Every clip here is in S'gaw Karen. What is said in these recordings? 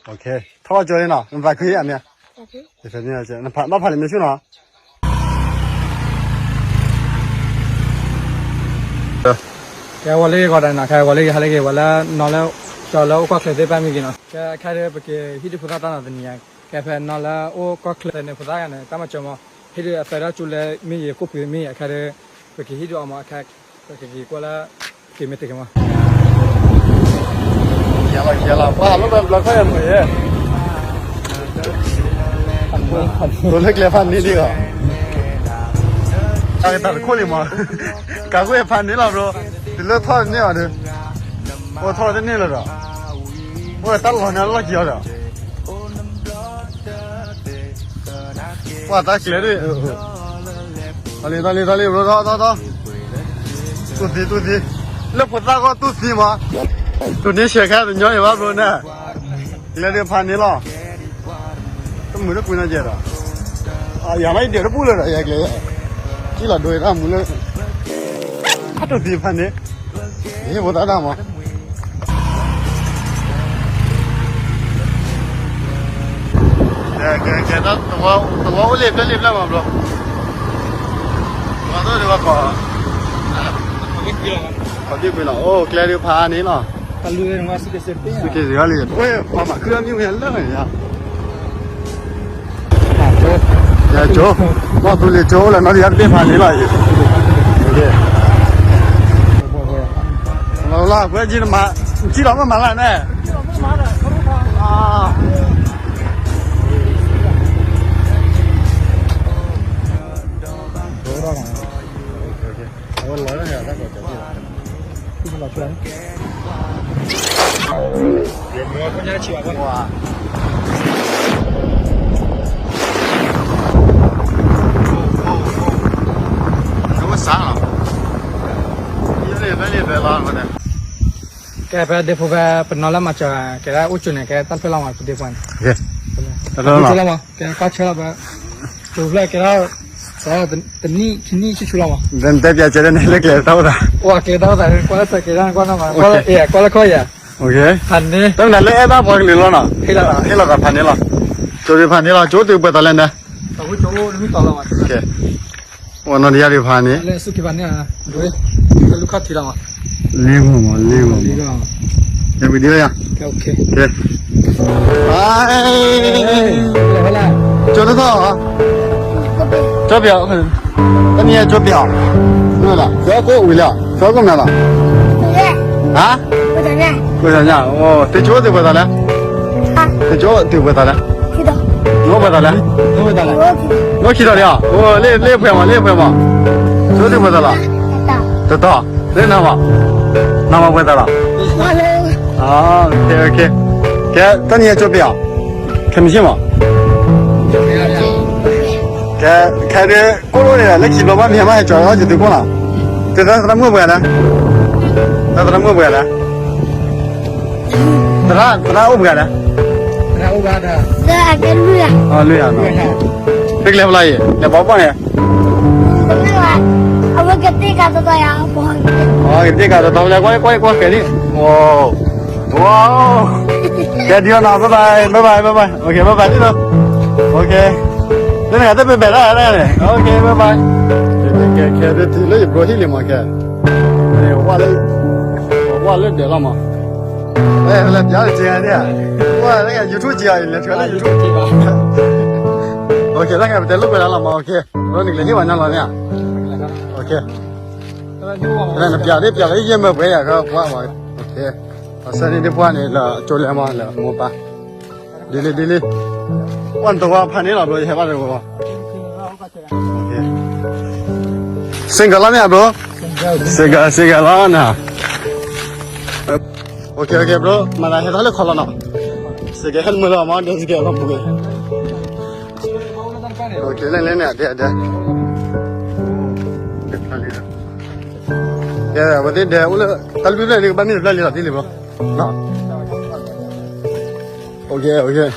ထီၣ်ကၠိလံနီၤ, နသးခုအမ့ၢ်, ဘၣ်ဖးလံာ်မ့ၢ်ဆူၣ်နီၤ. ကဲဝဲလၢဂီၤဒၣ်နီၤ, ခဲဝဲလၢဟါလၢဂ့ၤ ဝဲလၢနီၢ်လၢကၠီလၢအိၣ်ကီၢ်ချၢသ့ၣ်တဖၣ်မ့ၢ်ဂ့ၤနီၤ, ကဲခဲဒုးပကဟံးဒုးဖိသၣ်တၢ်နီၤတနံၤညါ, ကဲဖဲနီၢ်လၢအိၣ်ကီၢ်ချၢန့ၣ် ဖိသၣ်ဂၤန့ၣ် တၢ်မၤစၢၤမး, ဟံးဒုးအသၢဒီးကၠူလဲမ့ၢ်ဂ့ၤ ကိၣ်ဖုမ့ၢ်ဂ့ၤ ခဲဒုး ပကဟံးဒုးအီၤမး, ခဲ ပကက့ၤကွၢ်လၢ က့ၤမ့ၢ်တက့ၤမး, ယလီၤယလီၤပှၢ်လီၤဘျီခီယမ့ၢ်, တိၤလၢကျဲဖးန့ၢ်လံလီၤ, တၢ်တခိၣ်လံမး, ကးကွံာ်ဖးန့ၢ်လီၤဘျီ, တုၤလၢထီၣ်တန့ၢ်အီၤဒီး, အိၣ်ထီၣ်တန့ၢ်လၢၤဒီး, အိၣ်တၢ်လီၤန့ၣ်လီၢ်ကံၤအီၤဒီး ပှၤတၢ်ကျဲဒ်, ထီၣ်လံ ထီၣ်လံ ထီၣ်လံ ဘျီ ထီၣ် ထီၣ် ထီၣ်, တူၢ်သံ တူၢ်သံ, လၢဖိသၣ်ဂီၢ်တူၢ်သံမး, တူၢ်န့ၢ်ဆဲးခဲတညီအံၤဘၣ်ဘျီန့ၣ်, ကျဲဒ်ဖးန့ၢ်လီၤ, တမုာ်တကွံာ်နီတကဲဒီး, ယၤမ့ၢ်ယဒဲးတဘူၣ်လၢၤဒီး ယကျဲ, ကံၣ်လီၤဒိတၢ်မူလၢ အတူၢ်သံဖးန့ၣ်, ယဟ့ၣ်ဖိသၣ်တၢ်မး, ကဲ ကဲ ကဲ သဝီအိၣ်လၢဖျၢၣ်လံဖျၢၣ်မး ဘျီ, သဝီဒိၣ်ဒံးဘၣ်ကီး, ခီၣ်ဘံၣ်ကွံာ်လီၤ, အိၣ်ကျဲဒုးဖးန့ၣ်လီၤ, သုက့ၤစံးလံ, ပှၤမၤခုအမံၤဝဲလၢန့ၣ်, ကၠိ, ဘီၣ်သူလ့ၤကၠိလၢနီၢ်ဒံးယါတဘ့ၣ်ဖးန့ၣ်လီၤအံၤ, လီၤလီၤ ကွဲကံနမၤ, ကံလီၤမ့ၢ်မၤလၢန့ၣ်, အဝဲလီၤလၢန့ၣ်, အဝဲစးလီၤ, ကဲဖဲဒ့ဖိဖဲပနီၢ်လၢမၤစၢၤ ကဲဒၣ်အိၣ်ကၠိန့ၣ် ကဲတၢ်တဖျၢၣ်လီၤမး ပဒ့ဖိန့ၣ်, တၢ်တဖျၢၣ်လီၤမး, ကဲကီၢ်ဆၢလီၤဘၣ်, ကၠိဖျၢၣ်ကဲဒၣ် တနံၣ်ခံနံၣ်ဆူၣ်ဆူၣ်လီၤမး, တဲပၠးကဲဒၣ်န့ၣ်လၢကျဲတၢ်အိၣ်သး, အိၣ်ကျဲတၢ်အိၣ်သး ကွၢ်လၢကျဲတၢ်ကွၢ်နီၢ်မး, ကွၢ်လၢခီၣ်ယၤ, ဖးန့ၣ် တမ့ၢ်လၢအဲၣ်ဘၣ်ပှၤကလုာ်လီၤနီၤ, ဟ့ၣ်လီၤသးဖးန့ၣ်လီၤ, ကၠိဒုးဖးန့ၣ်လီၤ, ကၠိတုၤပှဲၤသးလဲၣ်န့ၣ်, အိၣ်နီၢ်ဒံးယါဒုးဖးန့ၣ်, လၢဆူၣ်က့ၤဖးန့ၣ်, လ့ၣ်ဂီၤမး လ့ၣ်ဂီၤမး, ယဝံၤဒံးလီၤယၤ, ကၠိတထီၣ်, ကၠိပျီ, တနံၤကၠိပျီ, ကၠိကိၣ်ဝံၤလီၤ, ကၠိကိၣ်မနုၤလီၤ, ဟါ, ကၠိညါ, တကၠိတုၤပှဲၤသးလဲၣ်, တကၠိတုၤပှဲၤသးလဲၣ်, နအိၣ်ပှဲၤသးလဲၣ်, နအိၣ်ခံထီၣ်လံဧါ, လ့ၣ်ဖှဲးမး လ့ၣ်ဖှဲးမး, ကၠိတုၤပှဲၤသးလီၤ, တတီၤ, လၢနမး, နမးပှဲၤသးလီၤ, ကဲ တနံၤကၠိပျီ, ခဲမုၢ်ဆ့ၣ်မး, ကဲ ခဲဒုး ကိၣ်လိၣ်န့ၣ် လၢခံဘျီဘၣ်မ့ၢ်ဟဲမးဟဲကၠီၤလီၤယသုကိၣ်လီၤ, တသရၣ်မုၣ်ပှဲၤလဲၣ်, တသရၣ်မုၣ်ပှဲၤလဲၣ်, သရၣ် သရၣ်အိၣ်ပှဲၤလဲၣ်, လွံၢ်ယၤ, တကျဲဖျါအံၤ လဲၤဘီဘီၣ်န့ၣ်, ကသ့ၣ်ကးတတီၤယၤ, ကွၢ်ကွၢ်ကွၢ်ကွၢ်ကဲန့ၣ်, ဝါ ကဲဒံးလီၤနီၤ, bye bye, bye bye, bye bye, okay, bye bye ဒ်သိး, okay, တနံၤတဘဲဘဲဒၣ်တဂၤန့ၣ်, okay, bye bye, ခဲဒုးတုၤလၢယဘျီဟံၣ်လံမးခဲ, ဝၢ်လၢဒၢးလီၤမး, လဲၤပျီတက့ၢ်န့ၣ်, ဝၢ်လၢ YouTube က့ၤအီၤ လဲၤထွဲလၢ YouTube က့ၤဘၣ်, okay, တၢ်ခဲပတဲလိာ်ကွဲဒၣ်လီၤမး, okay, ဘျီန့ၣ်ကလဲၤဟ့ၣ်ပှၤညီလီၤန့ၣ်, okay, နပျီဒ်ပျီလၢယဲၢ်မၢပှဲၤယၤကပှၢ်မး, okay, အဆၢန့ၣ်ဒ်ပှၢ်န့ၣ် လၢကၠိလဲမး လၢမိၢ်ပၢ်, ဒ်လံ ဒ်လံ, ပှၢ်နတဝီဖးန့ၣ်လီၤ ဘျီယဟဲဘၣ်တဝီ, single လီၤမ့ၢ် bro, single, single လီၤနၤ, okay, okay, bro, မၤသးဟဲထီၣ်လၢခီလီၤနီၤ, စကဲဟဲမုၢ်လီၤမး ဒဲစကဲလီၤပူၤ, okay, လဲၤလဲၤန့ၣ် ဒဲဒဲ, ဝဲသ့ၣ်ဒဲအိၣ်လၢ တၢ်လွံၢ်ဖျၢၣ်န့ၣ် ကဘၣ်မ့ၢ်တဖျၢၣ်လံလီၤ ဒ်လံ bro, okay, okay,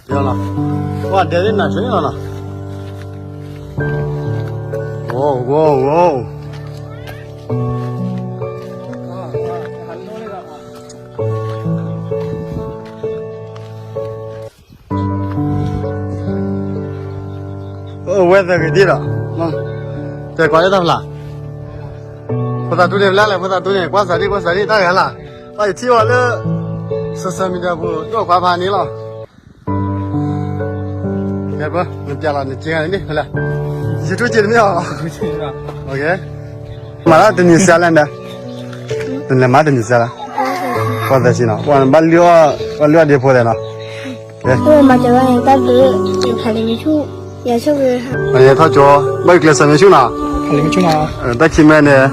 လီၤ, ဝၢ်ဒဲသ့ၣ်နၤဆဲးလီၤနီၤ, wow, wow, wow. ဝဲသၢဂ့ၤဒ်ဒီး, တဲကွၢ်လၢတၢ်ဖျါ, ဖိသၣ်တူန့ၣ်ဖျါလဲၣ်, ဖိသၣ်တူန့ၣ် ကွၢ်စၢ်ဒ် ကွၢ်စၢ်ဒ် တၢ်ဂၤလၢ်, အယထံအီၤလၢ social media ပူၤ ဒိၣ်ကွၢ်ဖးန့ၣ်လီၤ. ကဲဘၣ် နပျဲလီၤ နစ့ဂၤန့ၣ်မ့ၢ်ဖဲလဲၣ်, ယထူၣ်စ့တမ့ၢ်အီၤ, မၤလၢတနံၤစှၤလဲၣ်ဒီး, နလဲၤမၤတနံၤစှၤလဲၣ်, ပှၤသၢဆံနီၤ, ပှၤဘၣ်လုၢ်အီၣ် ပှၤလုၢ်အီၣ်ဒ့ဖိလဲၣ်နီၤ, ကဲ, မၤစၢၤဝဲတၢ်ဘျုး, ဖးလံာ်မ့ၢ်ဆူၣ်, ယဆိၣ်ဂ့ၤ, ထီၣ်ကၠိ, ဘၣ်ကျဲးစၢးမ့ၢ်ဆူၣ်နီၤ, တၢ်ခံမၢန့ၣ်,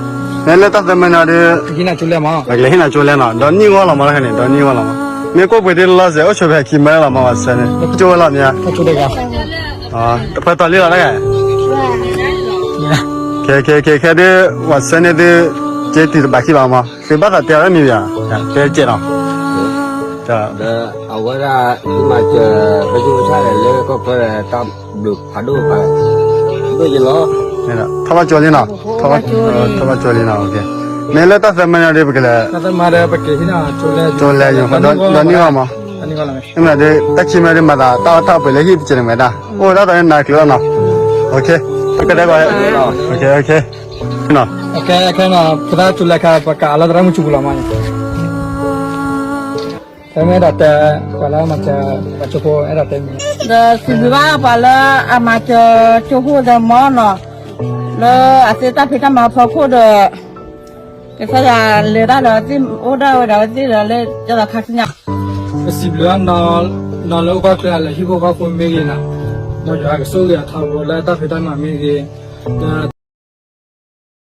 မ့ၢ်လၢတၢ်သၢမၢန့ၣ်ဒီး ပကလဲၤဟ့ၣ်နၤကၠိလဲၣ်နီၤ, ဒီနံၣ်ဂီၢ်လီၤမး တခါန့ၣ် ဒီနံၣ်ဂီၢ်လီၤမး, မ့ၢ်ကိးပှ့ၤဒ်လီၤစဲး အိၣ်ဆိးဖဲခံမၢလီၤမး ဝဲဆၢန့ၣ် ကၠိဝဲလီၤမ့ၢ်ဧါ, တဖဲတီၤလံလီၤတဂၤ, ခဲခဲခဲခဲဒ် ဝဲဆၢန့ၣ်သု က့ၤတုၤတဘၣ်ခံဘၣ်မး သုဘၣ်သးတဲအီၤလၢမံၤယၤ, တဲကဲးနီၤ, ဒီးအဝဲဒၣ် သုမၤစၢၤ ပကၠိပဆၣ်ဒီးလၢကီၢ်ချၢဒီး တၢ်ဘျုးဖးဒိၣ်ဖးဒိၣ်ယလီၤ, ထီၣ်ဘၣ်ကၠိလံနီၤ, ထီၣ်ဘၣ်ကၠိလံနီၤ, မ့ၢ်လၢတၢ်သၢမၢန့ၣ်ဒီး ပကလဲၤ ကၠိလဲၤယိာ် ဒီနံၣ်ဂီၢ်မး, မ့ၢ်ဒီး တၢ်ခံမၢဒီးမၤသး တၢ်အီၣ်တၢ်အီၣ်ပှဲၤလၢဟံၣ်တကဲးန့ၣ်ဝဲဒၣ် အိၣ်ဒၣ်တၢ်လၢနၤကျိၤလီၤနီၤ, ကဲ, ကဲ, ကဲ, ဖိသၣ်ကၠိလဲၤခါ ပကအးလီၤသရၣ်မုၣ်ကၠိပူၤလီၤမး, ဖဲမ့ၢ်အဲၣ်ဒိးတဲ ပှၤလၢအမၤစၢၤ ပှၤကၠိဖိ အဲၣ်ဒိးတဲမံၤ, ဒီးစံးဘျုးဘၣ်ပှၤလၢအမၤစၢၤကၠိဖိဒီးမီၢ်နီၤ, လၢအသ့တၢ်ဖံးတၢ်မၤအဖီခိၣ်ဒီး ကစၢ်ယွၤလဲၤတၢ်ဒီး အိၣ်ဒၣ်ဝဲဒၣ်ဝဲသ့ၣ်ဒီးလၢ ကၠီသးခါဆူညါ ပစံးဘျုးဘၣ်နီၢ်လၢအိၣ်ဘၣ်ချၢ အလဲၤဟံၣ်ဖိဃီဖိမ့ၢ်ဂ့ၤနီၤ, မ်ယွၤကဆိၣ်ဂ့ၤအထီဘိလၢတၢ်ဖံးတၢ်မၤမ့ၢ်ဂ့ၤ, ဒီး